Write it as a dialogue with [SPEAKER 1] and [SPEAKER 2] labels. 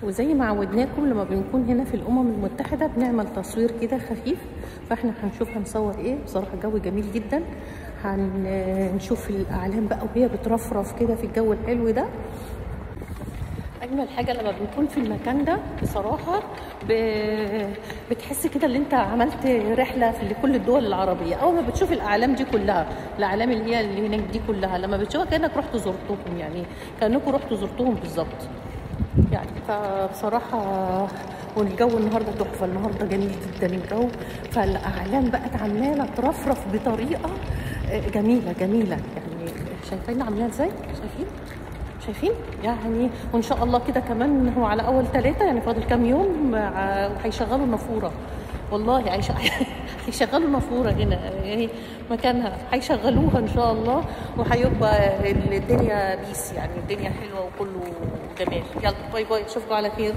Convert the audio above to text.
[SPEAKER 1] وزي ما عودناكم لما بنكون هنا في الأمم المتحدة بنعمل تصوير كده خفيف، فاحنا هنشوف هنصور ايه. بصراحة الجو جميل جدا، هنشوف الأعلام بقى وهي بترفرف كده في الجو الحلو ده. أجمل حاجة لما بنكون في المكان ده بصراحة بتحس كده ان انت عملت رحلة في كل الدول العربية. أول ما بتشوف الأعلام دي كلها، الأعلام اللي هي اللي هناك دي كلها، لما بتشوفها كأنك رحت زرتهم، يعني كأنكم رحتوا زرتهم بالظبط يعني. فبصراحة والجو النهاردة تحفة، النهاردة جميل جدا الجو. فالأعلام بقت عمالة ترفرف بطريقة جميلة جميلة يعني. شايفين عاملة ازاي؟ شايفين يعني. وان شاء الله كده كمان هو على اول 3 يعني فاضل كام يوم وهيشغلوا النافوره. والله هيشغلوا النافوره هنا يعني مكانها، هيشغلوها ان شاء الله، وهيبقى الدنيا peace يعني، الدنيا حلوة وكله جمال. يلا bye bye، اشوفكم على خير.